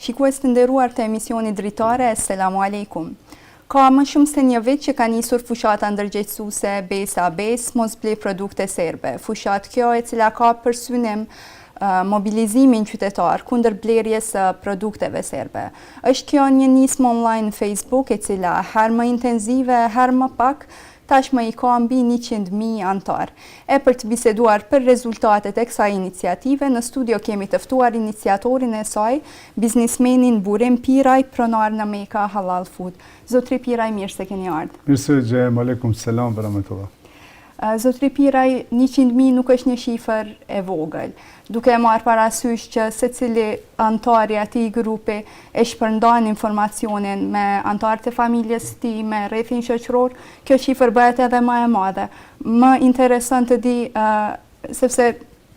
Shikues të nderuar të emisionit Dritare, Esselamu Alejkum. Ka më shumë se një vit që ka nisur fushata ndërgjegjësuese Besa Besë, mos ble produkte serbe. Fushatë kjo e cila ka për synim mobilizimin qytetar kundër blerjes së produkteve serbe. Është kjo një nismë online në Facebook e cila herë më intenzive, herë më pak, tashmë i ka mbi 100.000 anëtarë. E për të biseduar për rezultatet e kësaj iniciative, në studio kemi të ftuar iniciatorin e saj, biznismenin Burim Piraj, pronar në Meka Halal Food. Zotri Piraj, mirë se keni ardhur. Mirë se ju gjejmë, alejkum selam ve rahmetullah. Zotri Piraj, 100.000 nuk është një shifër e vogël. Duke e marrë parasysh që secili anëtar i atij grupi e shpërndan informacionin me anëtarët e familjes së tij, me rrethin shoqëror, kjo shifër bëhet edhe më e madhe. Më intereson të di, sepse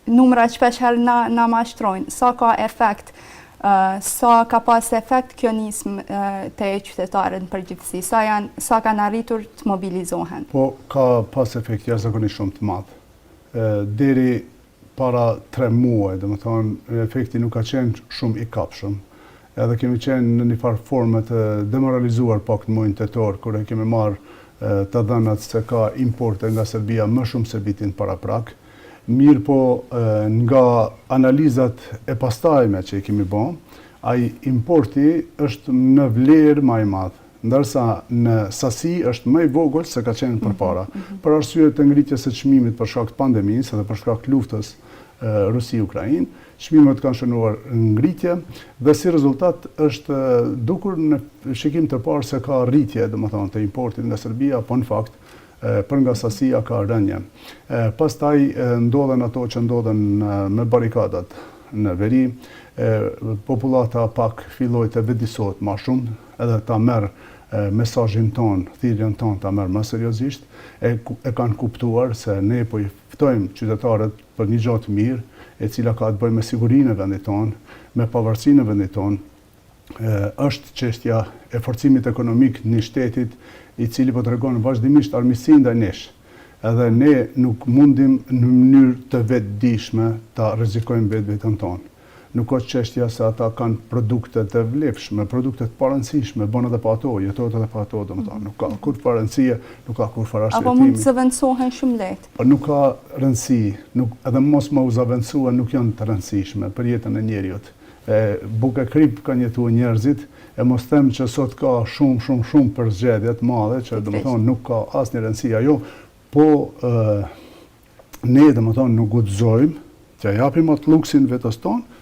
numrat shpeshherë na na mashtrojnë, sa ka efekt, sa ka pas efekt kjo nismë te qytetarët në përgjithësi, sa janë, sa kanë arritur të mobilizohen? Po, ka pas efekt jashtëzakonisht shumë të madh. Deri para tre muaj, domethënë, efekti nuk ka qenë shumë i kapshëm. Edhe kemi qenë në një farë forme të demoralizuar pak në muajin tetor, kur e kemi marrë të dhënat se ka importe nga Serbia më shumë se vitin paraprak. Mirëpo, nga analizat e pastajme që i kemi bo, ai importi është në vlerë ma i madh, ndërsa në sasi është më i vogël se ka qenë përpara. Për arsye të ngritjes së çmimit për shkak të pandemisë dhe për shkak të luftës Rusi-Ukrainë, çmimet kanë shënuar ngritje dhe si rezultat është dukur në shikim të parë se ka rritje, domethënë të importit nga Serbia, po në fakt për nga sasia ka rënie. Pastaj ndodhen ato që ndodhen me barrikadat në veri, popullata pak filloi të vetëdisohet ma shumë edhe ta merr mesazhin tonë, thirrjen tonë ta merr më seriozisht, e, e kanë kuptuar se ne po i ftojmë qytetarët për një gjë të mirë, e cila ka të bëjë me sigurinë e vendit tonë, me pavarësinë e vendit tonë, është çështja e forcimit ekonomik të një shtetit i cili po tregon vazhdimisht armiqësi ndaj nesh. Edhe ne nuk mundim në mënyrë të vetëdijshme ta rrezikojmë vetveten tonë. Nuk është çështja se ata kanë produkte të vlefshme, produkte të parëndësishme, bën edhe pa ato, jetohet edhe pa ato, domethënë, nuk ka kurrfarë rëndësie, nuk ka kurrfarë arsyetimi. Apo mund të zëvendësohen shumë lehtë. Po nuk ka rëndësi, nuk, edhe mos me u zëvendësua nuk janë të rëndësishme për jetën e njeriut. E bukë e kripë kanë jetuar njerëzit, e mos them që sot ka shumë shumë shumë përzgjedhje të madhe që domethënë nuk ka asnjë rëndësi ajo, po ë ne domethënë nuk guxojmë t'ia japim atë luksin vetes tonë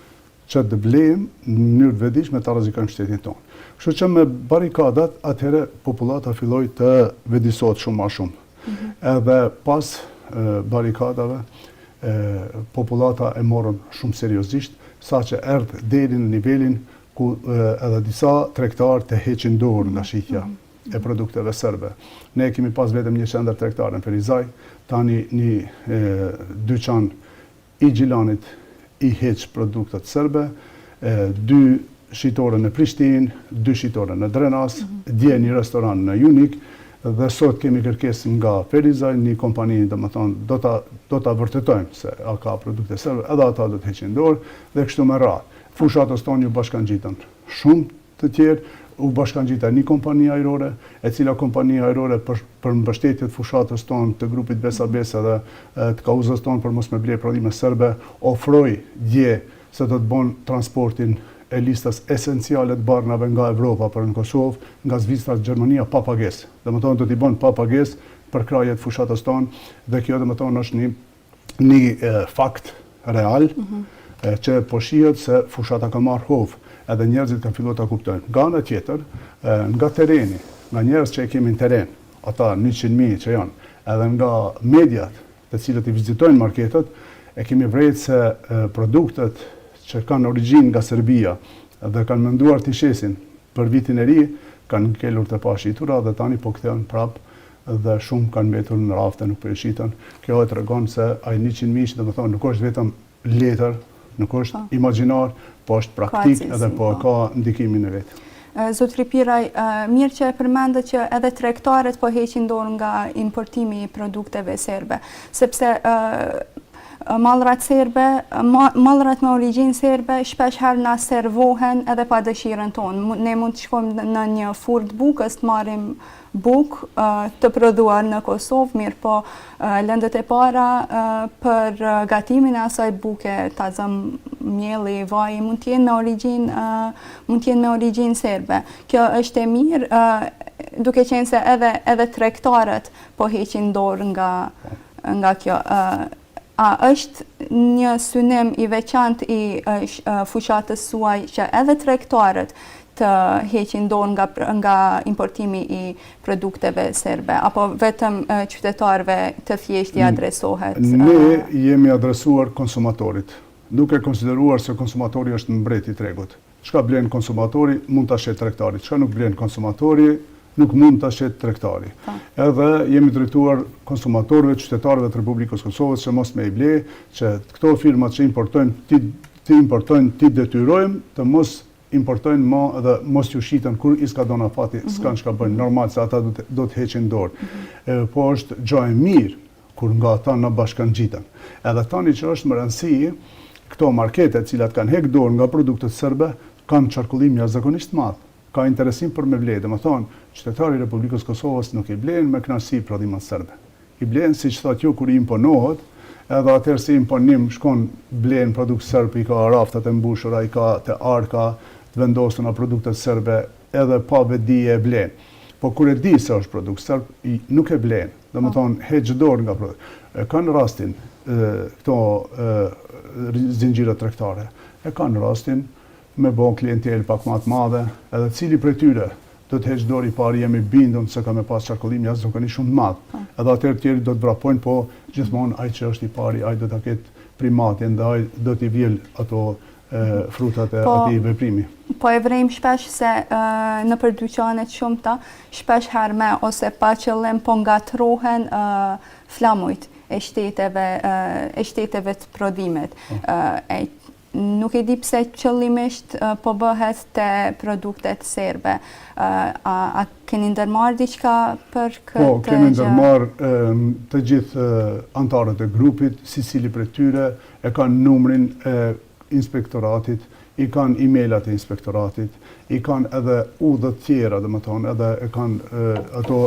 që të blejmë në mënyrë të vetëdijshme ta rrezikojmë shtetin tonë. Kështu që me barrikadat atëherë popullata filloi të vetëdisohet shumë ma shumë. Edhe pas barrikadave popullata e morën shumë seriozisht, saqë erdh deri në nivelin ku edhe disa tregtarë të heqin dorë nga shitja e produkteve serbe. Ne kemi pas vetëm një qendër tregtare në Ferizaj, tani një dyqan i Gjilanit i heq produktet serbe, dy shitore në Prishtinë, dy shitore në Drenas, dje një restoran në Junik dhe sot kemi kërkesë nga Ferizaj, një kompani, domethënë, do ta do ta vërtetojmë se a ka produkte serbe, edhe ata do të heqin dorë dhe kështu me radhë. Fushatës tonë iu bashkangjitën shumë të tjerë, u bashkangjita një kompani ajrore, e cila kompani ajrore për për mbështetje të fushatës tonë të grupit Besa Besë edhe të kauzës tonë për mos me ble prodhime serbe, ofroi dje se do të bon transportin e listës esenciale të barnave nga Evropa për në Kosovë, nga Zvicra, Gjermania pa pagesë. Domethënë do t'i bon pa pagesë përkrahje të fushatës tonë dhe kjo domethënë është një një fakt real që po shihet se fushata ka marrë hov, edhe njerëzit kanë filluar ta kuptojnë. Nga ana tjetër, nga terreni, nga njerëz që e kemi në terren, ata 100.000 që janë, edhe nga mediat të cilët i vizitojnë marketet, e kemi vrejtë se produktet që kanë origjinë nga Serbia dhe kanë menduar t'i shesin për vitin e ri, kanë ngelur të pashitura dhe tani po kthehen prapë dhe shumë kanë mbetur në rafte nuk po i shiten. Kjo e tregon se ai 100 mijë, domethënë nuk është vetëm letër, nuk është po. imagjinar, po është praktik edhe po, po ka ndikimin e vet. Zotri Piraj, mirë që e përmendët që edhe tregtarët po heqin dorë nga importimi i produkteve serbe, sepse. Mallrat serbe, mallrat me origjinë serbe shpesh herë na servohen edhe pa dëshirën tonë. Ne mund të shkojmë në një furrë të bukës të marrim bukë të prodhuar në Kosovë, mirëpo lëndët e para për gatimin e asaj buke, ta zëmë mielli, vaji, mund të jenë me origjinë mund të jenë me origjinë serbe. Kjo është e mirë, duke qenë se edhe edhe tregtarët po heqin dorë nga nga kjo. A është një synim i veçantë i fushatës suaj që edhe tregtarët të heqin dorë nga nga importimi i produkteve serbe apo vetëm qytetarëve të thjeshtë i adresohet? Ne jemi adresuar konsumatorit, duke konsideruar se konsumatori është mbreti i tregut. Çka blen konsumatori, mund ta shet tregtari, çka nuk blen konsumatori, nuk mund ta shet tregtari. Po. Edhe jemi drejtuar konsumatorëve, qytetarëve të Republikës së Kosovës që mos me i ble, që këto firma që importojnë, t'i t'i importojnë, t'i detyrojmë të mos importojnë më dhe mos ju shiten kur i skadon afati, mm -hmm. s'kanë çka bëjnë, normal se ata do të, do të heqin dorë. Mm -hmm. Po është gjë e mirë kur nga ata na bashkangjiten. Edhe tani që është me rëndësi, këto markete të cilat kanë hek dorë nga produktet serbe, kanë qarkullim jashtëzakonisht të madh. Ka interesim për me ble, domethënë, qytetari i Republikës së Kosovës nuk i blen me kënaqësi prodhimet serbe. I blen, siç thatë ju, kur i imponohet, edhe atëherë si imponim shkon blen produkt serb, i ka raftet e mbushura, i ka te arka të vendosura produktet serbe, edhe pa vetëdije e blen. Po kur e di se është produkt serb, nuk e blen. Domethënë, heq dorë nga produkti. E kanë rastin këto zinxhirët tregtare, e kanë rastin me bo klientelë pak ma të madhe, edhe cili prej tyre do të heq dorë i pari jemi bindun se ka me pas qarkullim jashtëzakonisht shumë të madh. Po. Edhe atëherë tjerët do të vrapojnë, po gjithmonë ai që është i pari, ai do ta ketë primatin dhe ai do t'i vjel ato frutat e po, atij veprimi. Po e vrejmë shpesh se nëpër dyqane të shumta, shpesh herë me ose pa qëllim po ngatërrohen flamujt e shteteve, e shteteve të prodhimit. Po. E, nuk e di pse qëllimisht po bëhet te produktet serbe. A, a keni ndërmarrë diçka për këtë Po, kemi ndërmarrë të gjithë anëtarët e grupit, secili prej tyre, e kanë numrin e inspektoratit, i kanë e-mailat e inspektoratit, i kanë edhe udhët tjera, domethonë, edhe e kanë ato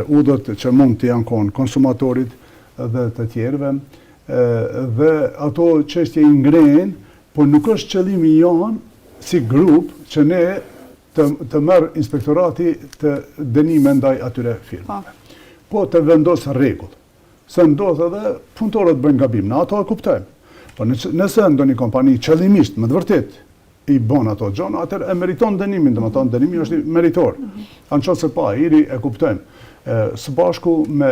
udhët që mund t'i ankohen konsumatorit dhe të tjerëve, dhe ato çështje i ngrenë, po nuk është qëllimi jonë si grup që ne të, të merr inspektorati të dënime ndaj atyre firmave. Po, po të vendos rregull. Se ndodh edhe punëtorët bëjnë gabim, na ato e kuptojmë. Po nëse ndonjë kompani qëllimisht, me të vërtetë, i bën ato gjona, atëherë e meriton dënimin, domethënë dënimi është meritor. Mhm. A në qoftë se pa hiri e kuptojmë. Së bashku me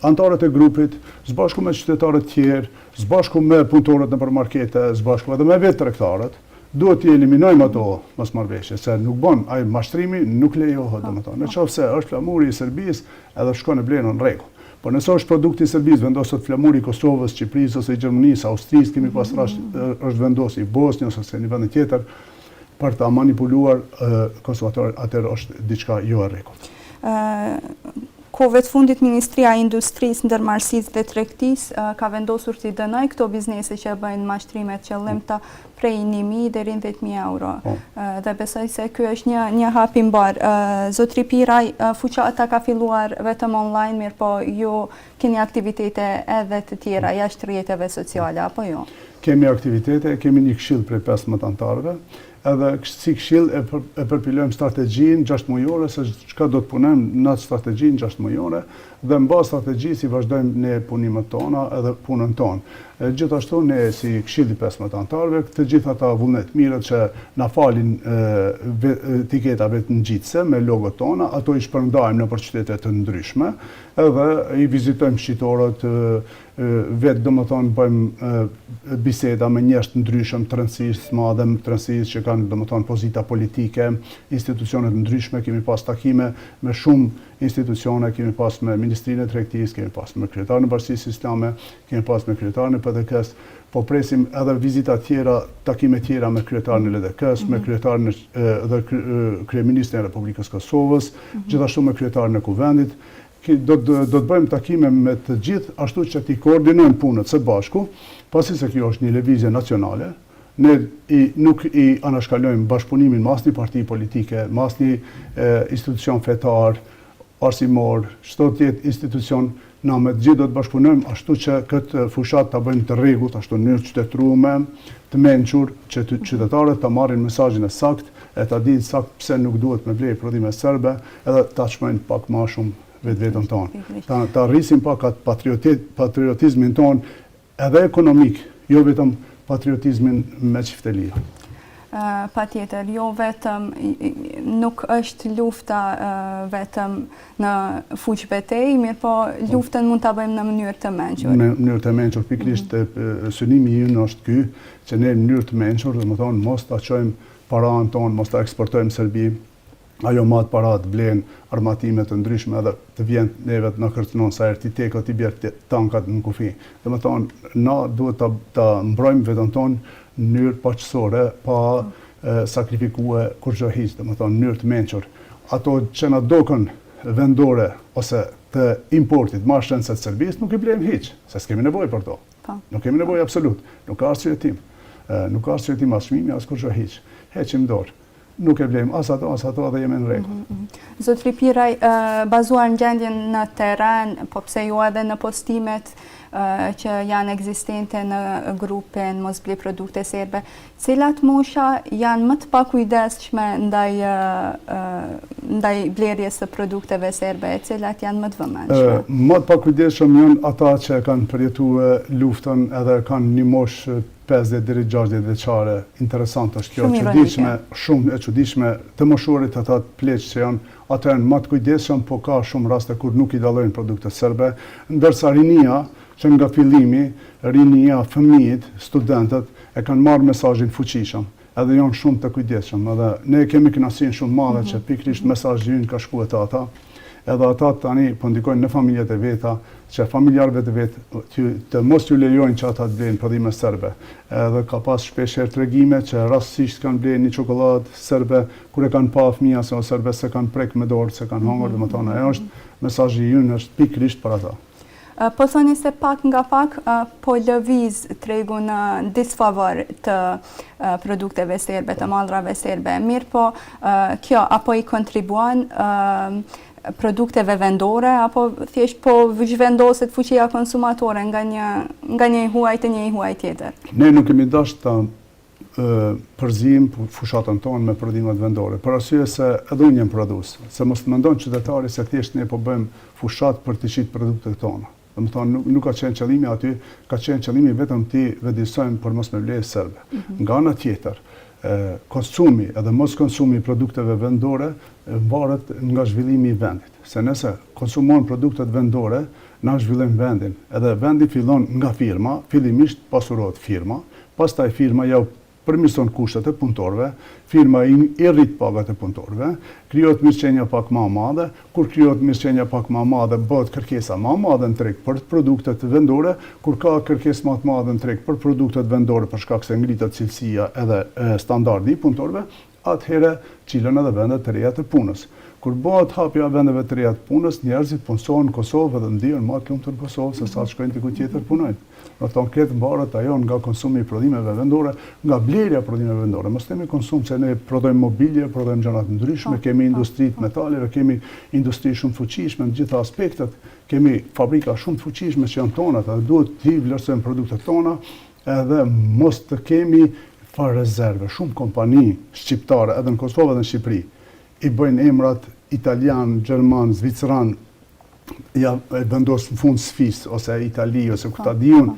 anëtarët e grupit, së bashku me qytetarët tjerë, së bashku me punëtorët nëpër markete, së bashku edhe me vetë tregtarët, duhet t'i eliminojmë ato mosmarrëveshje, se nuk bën, ai mashtrimi nuk lejohet, domethënë. Në qoftë se është flamuri i Serbisë, edhe shkon e blen në rregull. Po nëse është produkti i Serbisë, vendoset flamuri i Kosovës, Shqipërisë ose i Gjermanisë, Austrisë, kemi pas rast është vendosur i Bosnjës ose një vend tjetër për ta manipuluar konsumatorin, atëherë është diçka jo e rregullt. Kohëve të fundit Ministria e Industrisë, Ndërmarrësisë dhe Tregtisë ka vendosur t'i dënojë këto biznese që bëjnë mashtrime të qëllimta prej 1.000 deri në 10.000 euro. Po. Dhe besoj se ky është një një hap i mbarë. Zotri Piraj, fushata ka filluar vetëm online, mirëpo ju keni aktivitete edhe të tjera jashtë rrjeteve sociale apo jo? Kemi aktivitete, kemi një këshill prej 15 anëtarëve Edhe si këshill e e përpilojmë strategjinë gjashtëmujore se çka do të punojmë në atë strategjinë gjashtëmujore dhe në bazë strategjisë i vazhdojmë ne punimet tona edhe punën tonë. Gjithashtu ne si këshill i 15 anëtarëve, të gjithë ata vullnetmirët që na falin etiketa vetëngjitëse me logot tona, ato i shpërndajmë nëpër qytete të ndryshme edhe i vizitojmë shqiptarët Vetë domethënë bëjmë biseda me njerëz të ndryshëm, të rëndësisë së madhe, të rëndësisë që kanë domethënë pozita politike, institucione të ndryshme, kemi pas takime me shumë institucione, kemi pas me Ministrinë e Tregtisë, kemi pas me kryetarin e Bashkësisë Islame, kemi pas me kryetarin e PDK-së, po presim edhe vizita tjera, takime tjera me kryetarin e LDK-së, me mhm. kryetarin dhe kryeministrin e Republikës Kosovës, mhm. gjithashtu me kryetarin e Kuvendit. Do të do të bëjmë takime me të gjithë ashtu që t'i koordinojmë punët së bashku, pasi se kjo është një lëvizje nacionale, ne i nuk i anashkalojmë bashkëpunimin me asnjë parti politike, me asnjë institucion fetar, arsimor, çdo të jetë institucion, na me të gjithë do të bashkëpunojmë ashtu që këtë fushatë ta bëjmë të rregullt, ashtu në mënyrë të qytetërume, të mençur, që të qytetarët ta marrin mesazhin e saktë e ta dinë saktë pse nuk duhet me ble prodhime serbe, edhe ta çmojnë pak ma shumë vetveten tonë. Ta, ta rrisim pak atë patriotit, patriotizmin tonë edhe ekonomik, jo vetëm patriotizmin me çifteli. Patjetër, jo vetëm, nuk është lufta vetëm në fushëbetejë, mirëpo po. luftën mund ta bëjmë në mënyrë të mençur. Në mënyrë të mençur, pikërisht mm -hmm. synimi ynë është ky, që ne në mënyrë të mençur, domethënë mos ta çojmë paranë tonë, mos ta eksportojmë Serbi, ajo me atë para të blen armatime të ndryshme edhe të vjen neve të na kërcënon sa herë t'i teket t'i bjer tankat në kufi. Domethënë, na duhet ta, ta mbrojmë veten tonë në mënyrë paqësore, pa e, sakrifikue kurrgjë hiç, domethënë, në mënyrë të mençur. Ato që na doken vendore ose të importit ma shtrenjtë se të Serbisë, nuk i blejmë hiç, se s'kemi nevojë për to. Po. Nuk kemi nevojë absolut. Nuk ka arsyetim. Nuk ka arsyetim as çmimi, as kurrgjë hiç. Heqim dorë. Nuk e blejmë as ato, as ato dhe jemi në rregull. Mm -hmm. Zotri Piraj, bazuar në gjendjen në terren, po pse jo edhe në postimet që janë ekzistente në grupin Mos ble produkte serbe, cilat mosha janë më të pakujdesshme ndaj ndaj blerjes së produkteve serbe, e cilat janë më të vëmendshme? Më të pakujdesshëm janë ata që e kanë përjetuar luftën edhe kanë një moshë 50 deri 60 vjeçare, interesant është kjo, e çuditshme, shumë e çuditshme, të moshuarit ata të pleq që janë, ata janë më të kujdesshëm, po ka shumë raste kur nuk i dallojnë produktet serbe, ndërsa rinia, që nga fillimi, rinia, fëmijët, studentët, e kanë marrë mesazhin fuqishëm, edhe janë shumë të kujdesshëm, edhe ne kemi kënaqësinë shumë madhe që pikërisht mesazhi ynë ka shkuar te ata, edhe ata tani po ndikojnë në familjet e veta, që familjarëve të vet të mos ju lejojnë që ata të blejnë prodhime serbe. Edhe ka pas shpesh herë tregime që rastësisht kanë blerë një çokollatë serbe, kur e kanë pa fëmija se o serbe s'e kanë prek me dorë, s'e kanë hangër, domethënë ajo është mesazhi ynë është pikërisht për ata. Po thoni se pak nga pak po lëviz tregu në disfavor të produkteve serbe, të mallrave serbe. Mirëpo, kjo apo i kontribuon produkteve vendore apo thjesht po zhvendoset fuqia konsumatore nga një nga një i huaj te një i huaj tjetër? Ne nuk kemi dashur ta përzijmë fushatën tonë me prodhimet vendore, për arsye se edhe unë jam prodhues, se mos të mendon qytetari se thjesht ne po bëjmë fushatë për të shitë produktet tona. Domethënë nuk, nuk ka qenë qëllimi aty, ka qenë qëllimi vetëm t'i vetëdijesojmë për mos me ble serbe. Mm -hmm. Nga ana tjetër, konsumi edhe mos konsumi i produkteve vendore varet nga zhvillimi i vendit. Se nëse konsumohen produktet vendore, na zhvillojmë vendin. Edhe vendi fillon nga firma, fillimisht pasurohet firma, pastaj firma ja u përmirëson kushtet e punëtorëve, firma i i rrit pagat e punëtorëve, krijohet mirëqenia pak ma e madhe, kur krijohet mirëqenia pak ma e madhe, bëhet kërkesa ma e madhe në treg për produktet vendore, kur ka kërkesë ma të madhe në treg për produktet vendore për shkak se ngritet cilësia edhe standardi i punëtorëve, atëherë çilen edhe vende të reja të punës. Kur bëhet hapja e vendeve të reja të punës, njerëzit punësohen në Kosovë edhe ndihen ma të lumtur në Kosovë se sa të shkojnë diku tjetër të punojnë. Domethënë këtë mbaret ajo nga konsumi i prodhimeve vendore, nga blerja e prodhimeve vendore. Mos themi konsum se ne prodhojmë mobilje, prodhojmë gjëra të ndryshme, po, kemi po, industri të po. metaleve, kemi industri shumë të fuqishme në të gjitha aspektet, kemi fabrika shumë të fuqishme që janë tonat, edhe duhet t'i vlerësojmë produktet tona, edhe mos të kemi farë rezerve. Shumë kompani shqiptare edhe në Kosovë edhe në Shqipëri i bëjnë emrat italian, gjerman, zviceran, ja e vendos në fund Svis ose Itali ose ku ta di unë,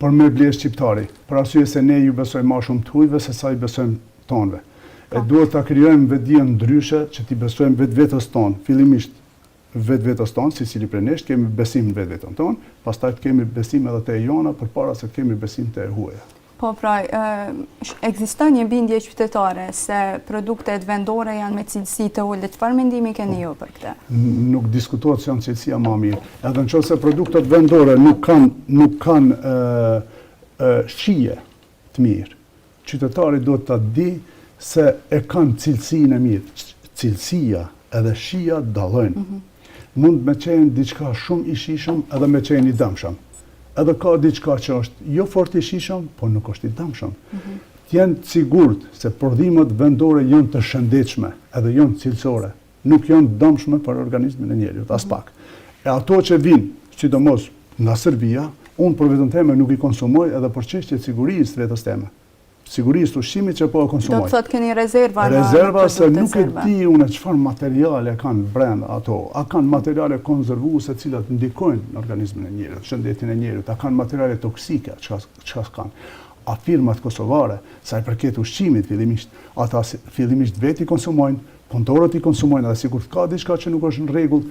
për me ble shqiptari. Për arsye se ne ju besojmë ma shumë të hujve se sa i besojmë tonëve. E duhet ta krijojmë vetëdijen ndryshe që t'i besojmë vetvetes tonë, fillimisht vetvetes tonë, secili prej nesh, të kemi besim në vetveten tonë, pastaj të kemi besim edhe te e jona, përpara se të kemi besim te e huaja. Po pra, ekziston një bindje qytetare se produktet vendore janë me cilësi të ulët. Çfarë mendimi keni ju për këtë? Nuk diskutohet se janë cilësia ma mirë. Edhe në qoftë se produktet vendore nuk kanë nuk kanë shije të mirë. Qytetari duhet ta di se e kanë cilësinë e mirë. Cilësia edhe shija dallojnë. Mm -hmm. Mund me qenë diçka shumë i shijshëm edhe me qenë i dëmshëm. Edhe ka diçka që është jo fort i shijshëm, po nuk është i dëmshëm. Mhm. Të jenë të sigurt se prodhimet vendore janë të shëndetshme edhe janë cilësore, nuk janë të dëmshme për organizmin e njeriut, aspak. E ato që vijnë, sidomos nga Serbia, unë për veten teme nuk i konsumoj edhe për çështje të sigurisë të vetes teme. Sigurisë të ushqimit që po e konsumoj. Do të thotë keni rezerva në Rezerva se nuk e di unë çfarë materiale kanë brenda ato. A kanë materiale konservuese të cilat ndikojnë në organizmin e njeriut, shëndetin e njeriut, a kanë materiale toksike, çka çka kanë. A firmat kosovare, sa i përket ushqimit fillimisht, ata fillimisht vetë i konsumojnë, punëtorët i konsumojnë dhe sikur ka diçka që nuk është në rregull,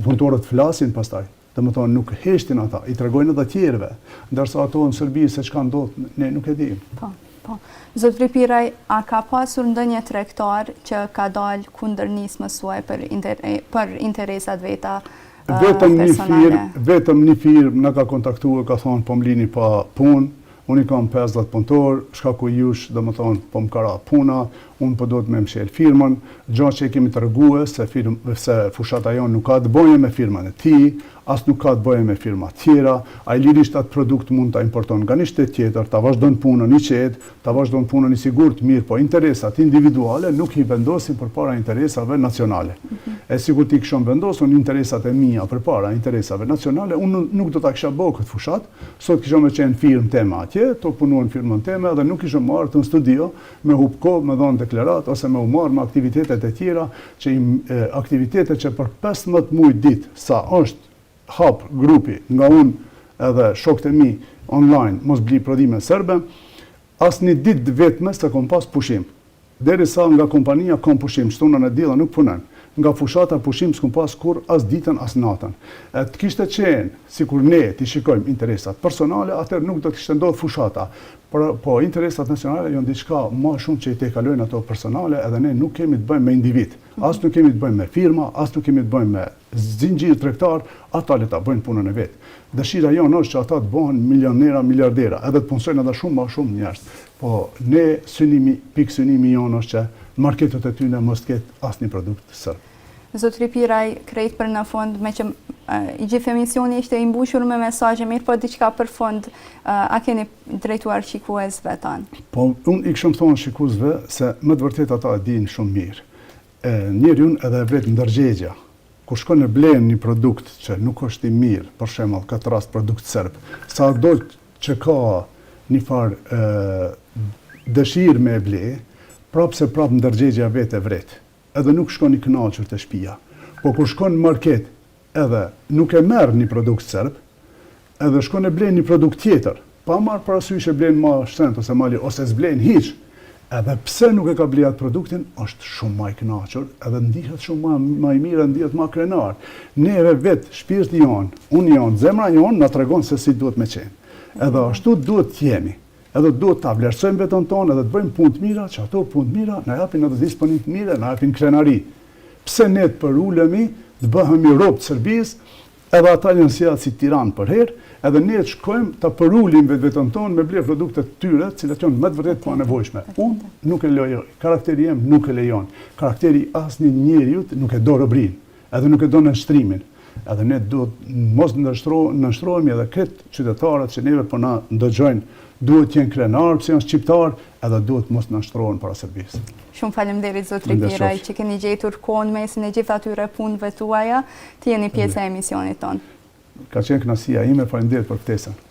punëtorët flasin pastaj. Domethënë nuk heshtin ata, i tregojnë edhe tjerëve, ndërsa ato në Serbi se çka ndodh, ne nuk e dimë. Po, po. Zotëri Piraj, a ka pasur ndonjë tregtar që ka dalë kundër nismës suaj për inter, për interesat veta vetëm një firmë, vetëm një firmë na ka kontaktuar, ka thonë po më lini pa punë, Unë i kam 50 punëtorë, shkaku jush, domethënë, po më ka ra puna, unë po duhet me mshel firmën, gja që e kemi tregue se, firm, se fushata jonë nuk ka të bëjë me firmën e tij, as nuk ka të bëjë me firma tjera, ai lirisht atë produkt mund ta importon nga një shtet tjetër, ta vazhdon punën i qetë, ta vazhdon punën i sigurt, mirë, po interesat individuale nuk i vendosim përpara interesave nacionale. E sikur t'i kishëm vendosur interesat e mia përpara interesave nacionale, unë nuk do ta kisha bërë këtë fushatë, Sot kisha me qenë firmë teme atje, tu punu në firmën teme dhe nuk kisha me ardhë në studio me hup kohë, me dhonë deklaratë ose me u marrë me aktivitetet e tjera, që i, aktivitete që për 15 muj ditë sa është hap grupi nga unë edhe shokët e mi online mos bli prodhime serbe, asnjë ditë të vetme s'e kom pas pushim. Derisa nga kompania kom pushim, shtunën e diellën nuk punojmë. Nga fushata pushim s'kum pas kurrë as ditën as natën. E të kishte qenë sikur ne t'i shikojmë interesat personale, atëherë nuk do të kishte ndodhur fushata. Por, po interesat nacionale janë diçka ma shumë që i tejkalojnë ato personale edhe ne nuk kemi të bëjmë me individ, as nuk kemi të bëjmë me firma, as nuk kemi të bëjmë me zinxhir tregtar, ata le ta bëjnë punën e vet. Dëshira jonë është që ata të bëhen milionera, miliardera, edhe të punësojnë edhe shumë ma shumë njerëz. Po ne synimi, pikësynimi jonë është që në marketet e tyne mos të ketë asnjë produkt serb. Zotëri Piraj, krejt për në fund, meqë i gjithë emisioni ishte i mbushur me mesazhe, mirëpo diçka për fund, a keni drejtuar shikuesve tanë? Po, unë i kisha thonë shikuesve se me të vërtetë ata e dinë shumë mirë. E njeriun edhe e vret ndërgjegja. Kur shkon e blen një produkt që nuk është i mirë, për shembull këtë rast produkt serb, sado që ka një farë dëshirë me e ble, prapë se prapë ndërgjegja vet e vret. Edhe nuk shkon i kënaqur te shpia. Po kur shkon në market edhe nuk e merr një produkt serb, edhe shkon e blen një produkt tjetër, pa marrë parasysh e blen ma shtrenjtë ose ma lirë, ose s'blen hiç, edhe pse nuk e ka ble atë produktin, është shumë ma i kënaqur, edhe ndihet shumë ma, ma i mirë, ndihet ma krenar. Neve vetë, shpirti jonë, unë jonë, zemra jonë, na tregon se si duhet me qenë. Edhe ashtu duhet të jemi. Edhe duhet ta vlerësojmë veten tonë edhe të bëjmë punë të mira, që ato punë të mira na japin edhe disponim të mirë, na japin krenari. Pse ne të përulemi, të bëhemi rob të Serbisë, edhe ata janë sjellë si tiranë përherë, edhe ne të shkojmë ta përulim vetveten tonë me ble produkte të tyre, të cilat janë me të vërtetë të panevojshme. Unë nuk e lejoj, karakteri jem nuk e lejon. Karakteri i asnjë njeriut nuk e do robërinë, edhe nuk e do nënshtrimin. Edhe ne duhet mos nënshtrohemi edhe këtë qytetarët që neve po na ndëgjojnë, duhet të jenë krenarë pse janë shqiptarë, edhe duhet mos nënshtrohen para Serbisë. Shumë faleminderit zotëri Piraj që keni gjetur kohën në mesin e gjithë atyre punëve tuaja, të jeni pjesë e emisionit tonë. Ka qenë kënaqësia ime, faleminderit për ftesën.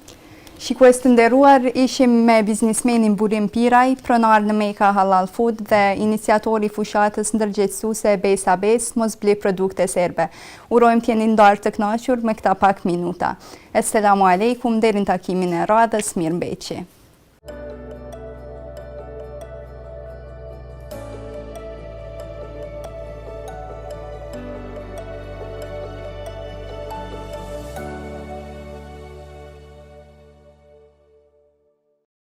Shikues të nderuar, ishim me biznismenin Burim Piraj, pronar në Meka Halal Food dhe iniciator i fushatës ndërgjegjësuese Besa Besë, mos bli produkte serbe. Urojmë të jeni ndarë të kënaqur me këta pak minuta. Esselamu Alejkum, deri në takimin e radhës, mirëmbetshi.